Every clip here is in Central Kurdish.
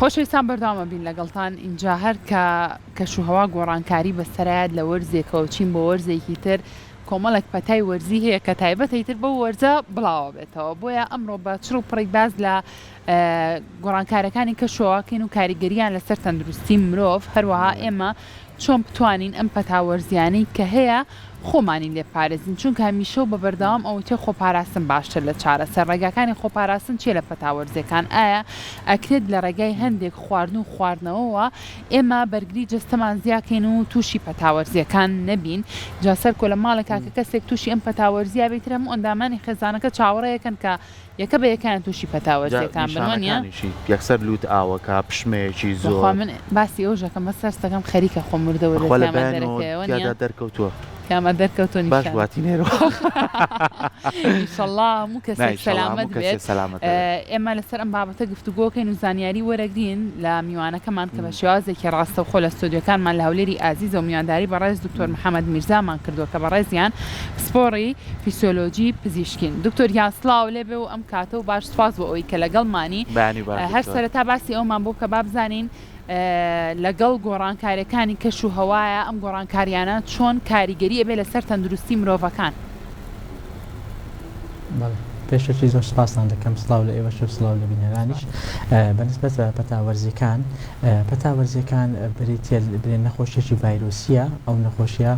خۆشەویستان بەردەوام ئەبین لەگەڵتان ئینجا هەر کە کەش و هەوا گۆڕانکاری بەسەرایەت لە وەرزێکەوە چین بۆ وەرزێکی تر کۆمەڵێک پەتای وەرزی هەیە کە تایبەتە ئیتر بەو وەرزە بڵاوە بێتەوە بۆیە ئەمڕۆ بە چڕ و پڕی باس لە گۆڕانکارەکانی کەشوهەواکەین و کاریگەریان لەسەر تەندروستی مرۆڤ هەروەها ئێمە چۆن بتوانین ئەم پەتا وەرزیانەی کە هەیە خۆمانی لێ پارێزین چونکە هەمیشە و بە بەردەوام ئەوترێ خۆپاراستن باشتر لە چارەسەر ڕێگاکانی خۆپاراستن چیە لە پەتا وەرزیەکان ئایا ئەکرێت لە ڕێگای هەندێک خواردن و خواردنەوەوە ئێمە بەرگری جەستەمان زیاکەین و توشی پەتا وەرزیەکان نەبین جا سەرکۆ لە ماڵێکا کە کەسێک توشی ئەم پەتا وەرزیە بێ ئیتر هەموو ئەندامانی خێزانەکە چاوەڕێیەکەن کە یەکە بە یەکەیان توشی پەتا جا وەرزیەکان بن وەنیە؟ نیشانەکانیشی یەکسەر لوت ئاوەکە پشمەیەکی بەخوا زۆر. من باسی ئەوش ئەکەم بەس هەستەکەم خەریکە خۆم وردە وردە بەخوا لە تیاما بەیانەوە دەرەکەوێ وەنیە؟ تیادا دەرکەوتووە. تیاما دەرکەوتووە باش نیشانە. واتی نێرەوە. ئیشەڵا هەموو نا کەسێک ئیشەڵا سەلامەت هەموو کەسێ بێت. سەلامەت ئەبێت. ئێمە لەسەر ئەم بابەتە گفتوگۆکەین و زانیاری وەرەگرین لە میوانەکەمان کە بە شێوازێکی ڕاستەوخۆ لە ستۆدیۆکانمان لە هەولێری ئازیزەوە میوانداری بەڕێز دکتۆر محەمەد میرزامان کردووە کە بەڕێزیان پسپۆڕی فیسیۆلۆجی پزیشکین. دکتۆر گیان سڵاو لێ بێ و ئەم کاتە و باش سوپاس بۆ ئەوەی کە لەگەڵمانی. بەیانی باش هەر دکتۆر. سەرەتا باسی ئەوەمان بۆ بکە با بزانین لەگەڵ گۆڕانکاریەکانی کەش و هەوایە ئەم گۆڕانکاریانە چۆن کاریگەری ئەبێ لەسەر تەندروستی مرۆڤەکان؟ بەڵێ پێشەکی زۆر سپاستان دەکەم سڵاو لە ئێوەش و سڵاو لە بینەرانیش بە نسبەت پەتا وەرزیەکان پەتا وەرزیەکان بریتیە برێن نەخۆشیەکی ڤایرۆسیە ئەو نەخۆشیە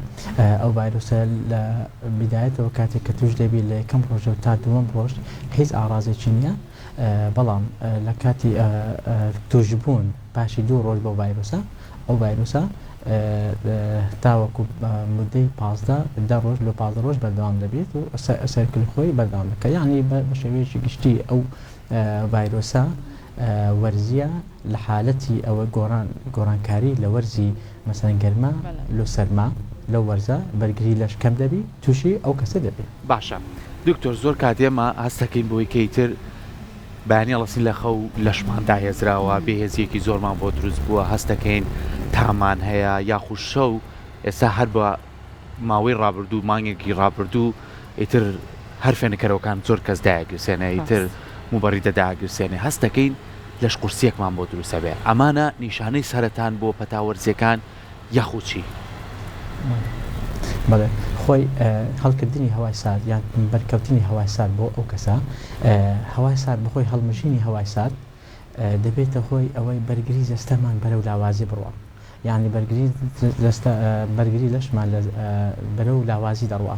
ئەو ڤایرۆسە لە بیدایەتەوە کاتێک کە توش دەبی لە یەکەم ڕۆژەوە تا دووەم ڕۆژ هیچ ئاڕازێکی نییە بەڵام لە کاتی توشبوون پاشی دوو ڕۆژ بەو ڤایرۆسە ئەو ڤایرۆسە تاوەکو مدەی 15 دە ڕۆژ لۆ 15 ڕۆژ بەردەوام دەبێت و سەرکل خۆی بەردەوام دەکات یعنی بە شێوەیەکی گشتی ئەو ڤایرۆسە وەرزیە لە حالەتی ئەوە گۆڕان گۆڕانکاری لە وەرزی مەسەلەن گەرما لۆ سەرما لەو وەرزە بەرگری لەش کەم دەبی توشی ئەو کەسە دەبی. باشە دکتۆر زۆر کات ئێمە هەستەکەین بەوەی کە ئیتر بەیانی هەڵەسین لە خەو لەشمان داهێزراوە بێهێزیەکی زۆرمان بۆ دروست بووە هەستەکەین تامان هەیە یاخود شەو ئێستا هەر بە ماوەی ڕابردوو مانگێکی ڕابردوو ئیتر هەر فێنکەرەوەکان زۆر کەس دایەگرسێنێ ئیتر موبەریدە داگرسێنێ هەست دەکەین لەش قورسیەکمان بۆ دروست ئەبێ ئەمانە نیشانەی سەرەتان بۆ پەتا وەرزیەکان یاخود چی؟ بەڵێ خۆی هەڵکردنی هەوای سارد یان بەرکەوتنی هەوای سارد بۆ ئەو کەسە هەوای سارد بەخۆی هەڵمژینی هەوای سارد دەبێتە هۆی ئەوەی بەرگری جەستەمان بەرەو لاوازی بڕوا یانی بەرگری جەستە بەرگری لەشمان لە بەرەو لاوازی دەڕوا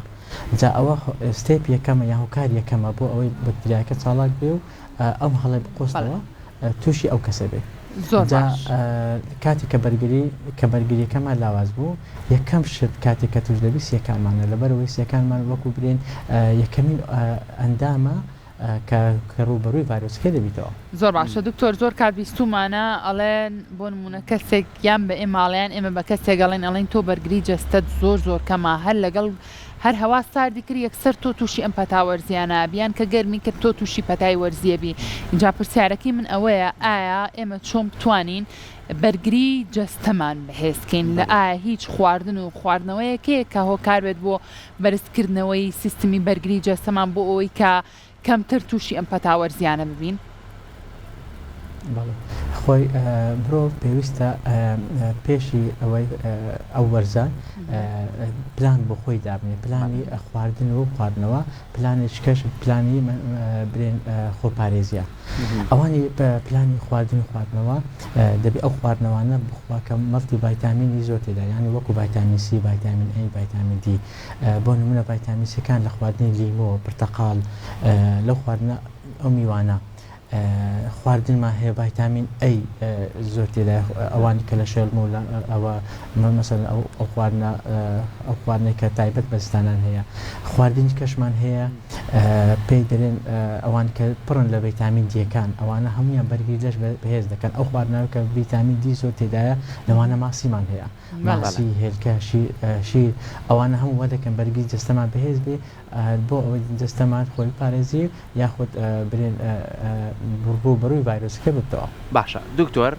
جا ئەوە step یەکەمە یا هۆکار یەکەمە بۆ ئەوەی بەکتریاکە چاڵاک بێ و ئەم هەڵێ بقۆستەوە تووشی ئەو کەسە بێ زۆر جا باش. کاتێک کە بەرگری کە بەرگریەکەمان لاواز بوو یەکەم شت کاتێک کە توش دەبی سیەکانمانە لەبەرەوەی سیەکانمان وەکو برێن یەکەمین ئەندامە کە کە ڕووبەرووی ڤایرۆسەکە دەبیتەوە. زۆر باشە دکتۆر زۆر کات بیستومانە ئەڵێن بۆ نمونە کەسێک یان بە ئێمە ئەڵێن ئێمە بە کەسێک ئەڵێن ئەڵێن تۆ بەرگری جەستەت زۆر زۆر کەمە هەر لەگەڵ هەر هەوا ساردی کرد یەکسەر تۆ توشی ئەم پەتا وەرزیانە ئەبی یان کە گەرمی کرد تۆ توشی پەتای وەرزیە بی ئینجا پرسیارەکەی من ئەوەیە ئایا ئێمە چۆن بتوانین بەرگری جەستەمان بەهێز کەین لە ئایا هیچ خواردن و خواردنەوەیەک هەیە کە هۆکار بێت بۆ بەرزکردنەوەی سیستمی بەرگری جەستەمان بۆ ئەوەی کە کەمتر تووشی ئەم پەتا وەرزیانە ببین؟ بەڵێ خۆی مرۆڤ پێویستە پێشی ئەوەی ئەو وەرزە پلان بۆ خۆی دابنێ پلانی خواردن و خواردنەوە پلانێکی کەش پلانی برێن خۆپارێزیە ئەوانی پلانی خواردن و خواردنەوە دەبێ ئەو خواردنەوانە بخوا کە multivitamin ی زۆر تێدا یانی وەکو ڤایتامین سی ڤایتامین ئەی ڤایتامین دی بۆ نمونە ڤایتامین سیەکان لە خواردنی لیمۆ پرتەقاڵ لەو خواردنە ئەو میوانە خواردنمان هەیە ڤایتامین ئەی زۆر تێدا ئەوانی کە لە شێلم و ئەوە مەسەن ئەو خواردنە ئەو خواردنەی کە تایبەت بە زستانان هەیە خواردنی کەشمان هەیە پێی دەرێن ئەوان کە پڕن لە ڤیتامین دیەکان ئەوانە هەمویان بەرگری لەش بەهێز دەکەن ئەو خواردنەوە کە ڤیتامین دی زۆر تێدایە لەوانە ماسیمان هەیە ماسی هێلکە شیر ئەوانە هەموو وا دەکەن بەرگری جەستەمان بەهێز بێ بۆ ئەوەی جەستەمان خۆی بپارێزی یاخود برێن ڕووبەڕووی ڤایرۆسەکە ببتەوە. باشە دکتۆر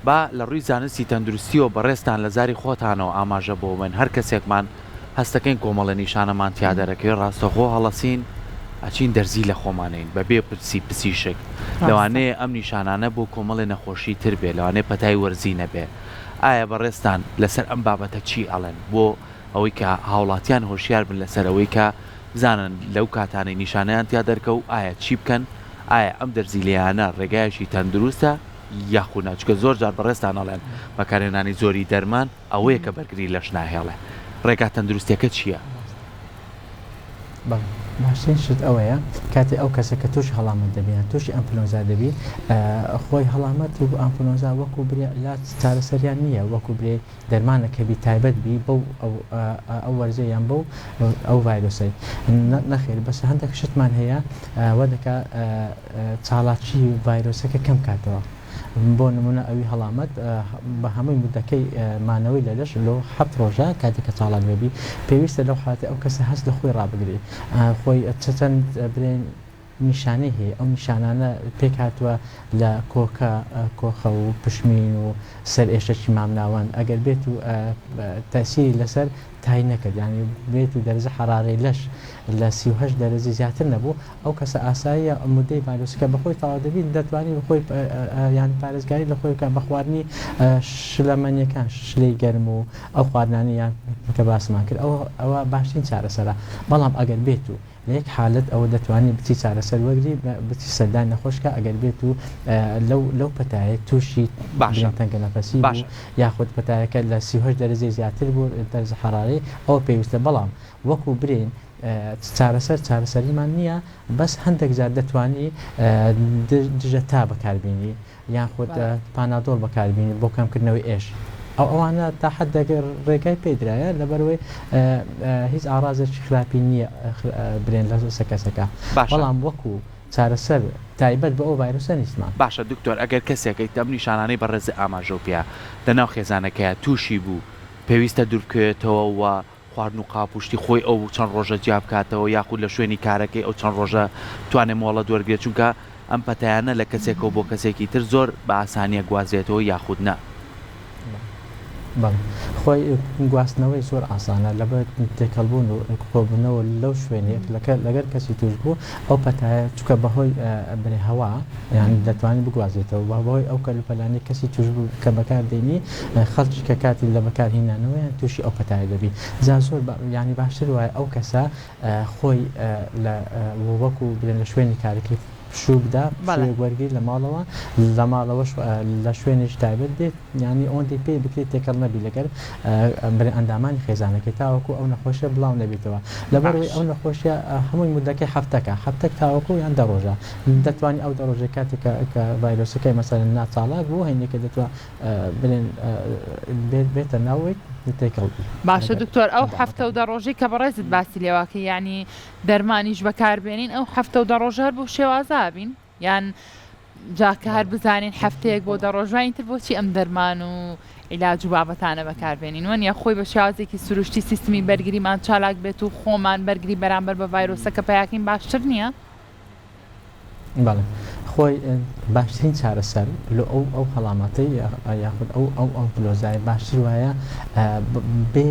با لە ڕووی زانستی تەندروستیەوە بەڕێزتان لە زاری خۆتانەوە ئاماژە بۆ بەن هەر کەسێکمان هەستەکەین کۆمەڵە نیشانەمان تیا دەرەکەوێ ڕاستەوخۆ هەڵەسین. ئەچین دەرزی لە خۆمانەین بە بێ پرسی پزیشک ڕاستە. لەوانەیە ئەم نیشانانە بۆ کۆمەڵێ نەخۆشی تر بێ لەوانەیە پەتای وەرزی نەبێ ئایا بەڕێزتان لەسەر ئەم بابەتە چی ئەڵێن بۆ ئەوەی کە هاوڵاتیان هۆشیار بن لەسەر ئەوەی کە بزانن لەو کاتانەی نیشانەیان تیا دەرکەو ئایا چی بکەن ئایا ئەم دەرزی لێیانە ڕێگایەکی تەندروستە یاخود نا چونکە زۆر جار بەڕێزتان ئەڵێن بەکارهێنانی زۆری دەرمان ئەوەیە کە بەرگری لەش ناهێڵێ ڕێگا تەندروستیەکە چیە؟ بەڵێ باشترین شت ئەوەیە کاتێ ئەو کەسە کە تووشی هەڵامەت دەبی یان تووشی ئەنفلۆنزا دەبی خۆی هەڵامەت و ئەنفلۆنزا وەکو برێ علاج چارەسەریان نییە وەکو برێ دەرمانە کە بی تایبەت بی بەو ئەو وەرزە یان بەو ئەو ڤایرۆسەی نەخێر بەس هەندێک شتمان هەیە وا دەکا چاڵاکی ڤایرۆسەکە کەم کاتەوە بۆ نمونە ئەوی هەڵامەت بە هەمووی مدەکەی مانەوەی لە لەش لۆ حەفت ڕۆژە کاتێک کە چاڵاک دەبی پێویستە لەو حالەتی ئەو کەسە هەست لە خۆی ڕابگری خۆی چەند برێن نیشانەی هەیە، ئەو نیشانانە پێکهاتووە لە کۆکە، کۆخە و پشمین و سەرئێشەکی مامناوەند، ئەگەر بێت و تەئسیری لەسەر تای نەکرد یانی بێت و دەرەجە حەرارەی لەش لە 38 دەرەجە زیاتر نەبوو ئەو کەسە ئاساییە مدەی ڤایرۆسەکە بەخۆی تەواو دەبی دەتوانی بەخۆی یانی پارێزگاری لە خۆی بکات بە خواردنی شلەمەنیەکان شلەی گەرم و ئەو خواردنانەی یان کە باسمان کرد ئەوە ئەوە باشترین چارەسەرە بەڵام ئەگەر بێت و لە یەک حالەت ئەوە دەتوانی بچی چارەسەر وەگری بچی سەردانی نەخۆش کە ئەگەر بێت و لەو لەو پەتایە تووشی باشە برین تەنگە نەفەسی بوو باشە. یاخود پەتایەکە لە 38 دەرەجەی زیاتر بوو دەرجە حەرارەی ئەوە پێویستە بەڵام وەکو برین چارەسەر چارەسەریمان نییە بەس هەندێک جار دەتوانی دژە تا بەکاربینی یاخود پانادۆڵ بەکاربینی بۆ کەمکردنەوەی ئێش ئەو ئەوانە تا حدێک ڕێگای پێدرایە لەبەرەوەی هیچ ئاڕازێکی خراپی نییە برێن لە کەسەکە بەڵام وەکو چارەسەر تایبەت بە ئەو ڤایرۆسە نیستمان. باشە دکتۆر ئەگەر کەسێک ئەم نیشانانەی بەڕێزت ئاماژەو پێیا لەناو خێزانەکەیا توشی بوو پێویستە دووربکەوێتەوە و خواردن و قاپ و شتی خۆی ئەو چەند ڕۆژە جیا بکاتەوە یاخود لە شوێنی کارەکەی ئەو چەند ڕۆژە بتوانێت مۆڵەت وەرگرێت چونکە ئەم پەتایانە لە کەسێکەوە بۆ کەسێکی تر زۆر بە ئاسانی ئەگوازرێتەوە یاخود نا. بەڵێ خۆی گواستنەوەی زۆر ئاسانە لەبەر تێکەڵبوون و کۆبوونەوە لەو شوێنێک لەگەر کەسی تووشبوو ئەو پەتایە چونکە بەهۆی برێ هەوا یان دەتوانانی بگوازێتەوە بەهۆی ئەو کەلوپەلانەی کەسی تووشبوو کە بەکاردێنی خەڵکی کە کاتی لە بەکارهینانەوەیان تووشی ئەو پەتایە دەبی جا زۆر یانی باشتر وایە ئەو کەسە خۆی لە وەکو بلێن لە شوێنی کارەکەی پشوو بدا پشوویەک وەرگری لە ماڵەوە لە ماڵەوەش لە شوێنێکی تایبەت بێت یانی ئەوەندەی پێی بکرێت تێکەڵ نەبی لەگەر برێ ئەندامانی خێزانەکەی تاوەکو ئەو نەخۆشیە بڵاو نەبیتەوە لەبەرئەوەی ئەو نەخۆشیە هەمووی مدەکەی هەفتەکە هەفتەک تاوەکو یان دە ڕۆژە دەتوانی ئەو دە ڕۆژەی کاتێک کە ڤایرۆسەکەی مەسەلەن ناچاڵاک بوو هەینێکە دەتوا بلێن بێتە ناوەی تێکەڵ بی باشە لەگەر دکتۆر ئەو هەفتە و ئەندامەکانی. دە ڕۆژەی کە بەڕێزت باسی لێواکەی یانی دەرمانیش بەکاربێنین ئەو هەفتە و دە ڕۆژە هەر بەو شێوازە ئەبین یان جا کە هەر بزانین هەفتەیەک بۆ دە ڕۆژ وای ئیتر بۆچی ئەم دەرمان و عیلاج و بابەتانە بەکاربێنین وەنیە خۆی بە شێوازێکی سروشتی سیستمی بەرگریمان چالاک بێت و خۆمان بەرگری بەرامبەر بە ڤایرۆسەکە پیاکەین باشتر نییە؟ بەڵێ خۆی باشترین چارەسەر لۆ ئەو ئەو هەڵامەتەی یاخود ئەو ئەو ئەنفلۆزای باشتر وایە بێ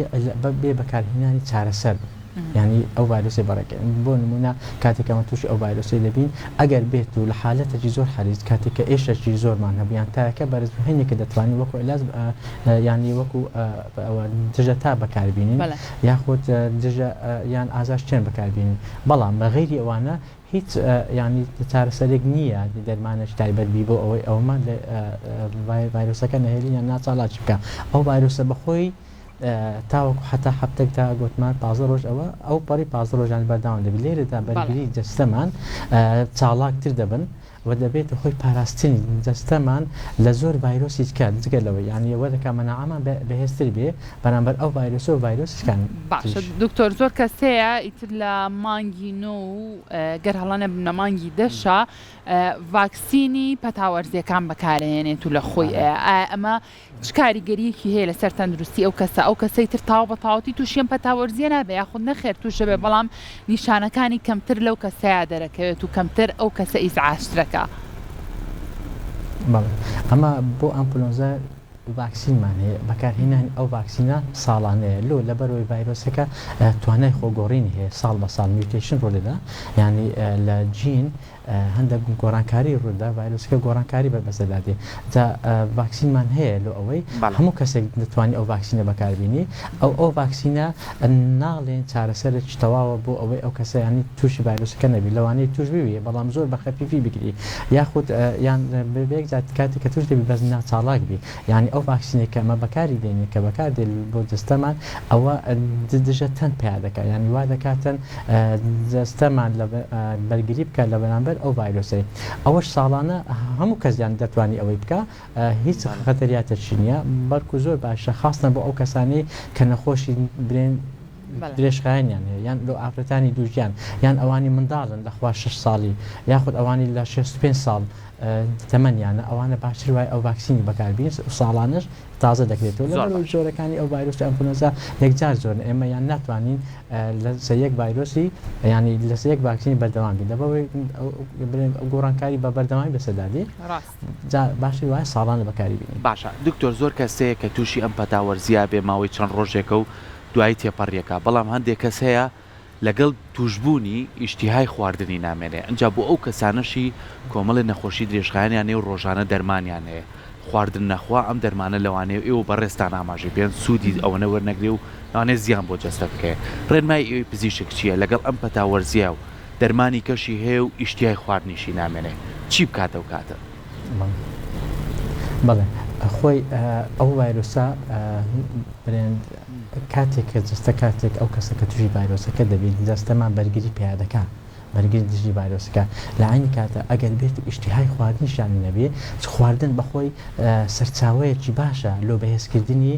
بێ بەکارهێنانی چارەسەر یعنی ئەو ڤایرۆسی بەڕێکە بۆ نمونە کاتێک ئەمە تووشی ئەو ڤایرۆسی دەبین ئەگەر بێت و لە حالەتێکی زۆر حەریج کاتێک کە ئێشێکی زۆرمان هەبوو یان تایەکە بەرز بوو هەینێکە دەتوانین وەکو علاج یعنی وەکو دژە تا بەکاربینین یاخود دژە یان ئازارشکێن بەکاربینین بەڵام بە غەیری ئەوانە هیچ یانی چارەسەرێک نییە دەرمانێکی تایبەت بی بۆ ئەوەی ئەومان لە ڤایرۆسەکە نەهێلین یان ناچالاکی بکە ئەو ڤایرۆسە بەخۆی تاوەکو حتا هەفتێک تا گوتمان 15 ڕۆژ ئەوە ئەو پەڕی 15 ڕۆژان بەرداوام دەبی لێرەدا بەرگری جەستەمان چاڵاکتر دەبن و دەبێتە هۆی پاراستنی جەستەمان لە زۆر ڤایرۆسی دیکە جگە لەوەی یانی وا دەکات مەناعەمان بەهێزتر بێ بەرامبەر ئەو ڤایرۆسە و ڤایرۆسەکانی باشە تریش. دکتۆر زۆر کەس هەیە ئیتر لە مانگی نۆ و گەر هەڵە نەبم لە مانگی دەشا ڤاکسینی پەتا وەرزیەکان بەکارئەهێنێت و لە خۆی ئەیا ئایا ئەمە چ کاریگەریەکی هەیە لەسەر تەندروستی ئەو کەسە، ئەو کەسەی تر تاو بە تەواوەتی توشی ئەم پەتا وەرزیە نابێ یاخود نەخێر توش دەبێ بەڵام نیشانەکانی کەمتر لەو کەسەیا دەرەکەوێت و کەمتر ئەو کەسە ئیزعاجترەکا. بەڵێ ئەمە بۆ ئەنفلۆنزا. ڤاکسینمان هەیە، بەکارهێنانی ئەو ڤاکسینە ساڵانەیە، لۆ؟ لەبەرئەوەی ڤایرۆسەکە توانای خۆگۆڕینی هەیە، ساڵ بە ساڵ mutation ڕوودەدا، یانی لە جین هەندێک گۆڕانکاری ڕوودەدا، ڤایرۆسەکە گۆڕانکاری بە بەسەردا دێ، جا ڤاکسینمان هەیە لۆ ئەوەی هەموو کەسێک دەتوانی ئەو ڤاکسینە بەکاربینی، ئەو ئەو ڤاکسینە ناڵێن چارەسەرێکی تەواوە بۆ ئەوەی ئەو کەسە یانی تووشی ڤایرۆسەکە نەبی، لەوانەیە تووش ببی بەڵام زۆر بە خەفیفی بگری یاخود یان بەیەک جار کاتێک کە تووش دەبی بەس ناچاڵاک بی یانی ئەو ڤاکسینەی کە ئەمە بەکاری دێنین کە بەکار دێ بۆ جەستەمان ئەوە دژە تەن پیا دەکات یانی وا دەکاتن جەستەمان لە بەرگری بکات لە بەرامبەر ئەو ڤایرۆسەی ئەوەش ساڵانە هەموو کەس یان دەتوانی ئەوەی بکا هیچ خەتەریاتەکی نییە بەڵکو زۆر باشە خاستە بۆ ئەو کەسانەی کە نەخۆشی برێن درێژخایەنیان هەیە یان لۆ ئافرەتانی دووگیان یان ئەوانی منداڵن لە خوار شەش ساڵی یاخود ئەوانی لە 65 ساڵ تەمەنیانە ئەوانە باشتر وای ئەو ڤاکسینی بەکاربین ساڵانەش تازە دەکرێتەوە لەبەر جۆرەکانی ئەو ڤایرۆسی ئەنفلۆنزا یەکجار زۆرن ئێمە یان ناتوانین لەسەر یەک ڤایرۆسی ینی لەسەر یەک ڤاکسینی بەردەوام بین لەبەرئەوەی گۆڕانکاری بە بەردەوامی بەسەردا دێ ڕاست. جا باشتر وایە ساڵانە بەکاری بینین. باشە دکتۆر زۆر کەس هەیە کە توشی ئەم پەتا وەرزیە بێ ماوەی چەند ڕۆژێکە و دوایی تێپەڕیەکا بەڵام هەندێک کەس هەیە لەگەڵ توشبوونی ئیشتیهای خواردنی نامێنێ ئنجا بۆ ئەو کەسانەشی کۆمەڵێ نەخۆشی درێژخایەنیان هەیە و ڕۆژانە دەرمانیان هەیە خواردن نەخوا ئەم دەرمانە لەوانەیە ئێوە بەڕێزتان ئاماژەی پێن سوودی ئەوەنە وەرنەگرێ و لەوانەیە زیان بۆ جەستە بکەێ ڕێنمایی ئێوەی پزیشک چیە لەگەڵ ئەم پەتا وەرزیە و دەرمانی کەشی هەیە و ئیشتیای خواردنیشی نامێنێ چی بکات ئەو کاتە؟ بەڵێ خۆی ئەو ڤایرۆسە برێن کاتێک کە جەستە کاتێک ئەو کەسە کە تووشی ڤایرۆسەکە دەبیت جەستەمان بەرگری پیا دەکا بەرگری دژی ڤایرۆسەکە لە عەینی کاتە ئەگەر بێت و ئیشتیهای خواردنیشیانی نەبێ خواردن بەخۆی سەرچاوەیەکی باشە لۆ بەهێزکردنی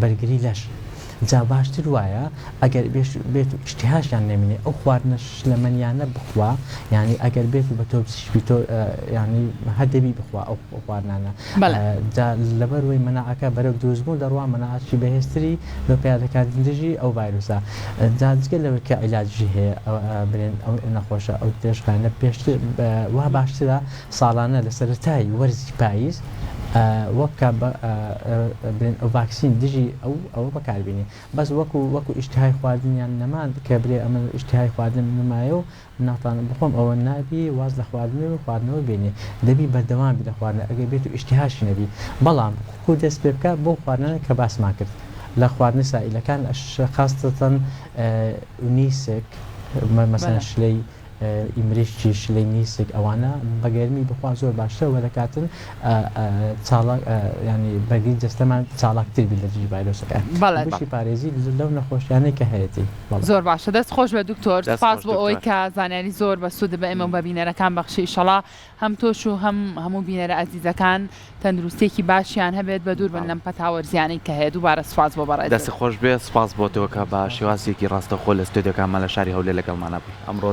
بەرگری لەش جا باشتر وایە ئەگەر بێت و ئیشتیهاشیان نەمینێ ئەو خواردنە شلەمەنیانە بخوا یانی ئەگەر بێت و بە تۆپزیش بی تۆ یانی هەر دەبی بخوا ئەو خواردنانە بەڵێ. جا لەبەر وەی مەناعەکە بەرەو دروست بوون دەڕوا مەناعەکی بەهێزتری لۆ پیا دەکات دژی ئەو ڤایرۆسە جا جگە لەوەی کە عیلاجی هەیە برێن ئەو نەخۆشە ئەو درێژخایەنە پێشتر وا باشترە ساڵانە لە سەرەتای وەرزی پاییز وەک برێن ئەو ڤاکسین دژی ئەو ئەوە بەکاربینی بەس وەکو وەکو ئیشتهای خواردنیان نەمان کە برێ ئەمن ئیشتهای خواردن نمایە و ناتوانم بخۆم ئەوە نابی واز لە خواردن و خواردنەوە بێنێ دەبی بەردەوام بی لە خواردن ئەگەر بێت و ئیشتهاشی نەبی بەڵام کو دەست پێ بکە بەو خواردنانە کە باسمان کرد لە خواردنە سائیلەکان خاستەتەن نیسک مەسەلەن شلەی ی مریشکی شلەی نیسک ئەوانە بە گەرمی بخوا زۆر باشترە وە دەکاتن چاڵاک یانی بەرگری جەستەمان چاڵاکتر بی لە دژی ڤایرۆسەکە بەڵێ. بشی پارێزی لەو نەخۆشیانەی کە هەیەتی بەڵێ. زۆر باشە دەست خۆش بێت دکتۆر دەست سوپاس خۆش بۆ ئەوەی دکتۆر. کە زانیاری زۆر بە سوودت بە ئێمە و بە بینەرەکان بەخشی ئیشەڵا هەم تۆش و هەم هەموو بینەرە ئازیزەکان تەندروستیەکی باشیان هەبێت بە دوور بن بەڵێ. لەم پەتا وەرزیانەی کە هەیە دووبارە سوپاس بۆ بەڕێزت. دەستت خۆش بێت سوپاس بۆ تۆ کە بە شێوازێکی ڕاستەوخۆ لە ستۆدیۆکانمان لە شاری هەولێر لەگەڵمانا بووی ئەمڕۆ.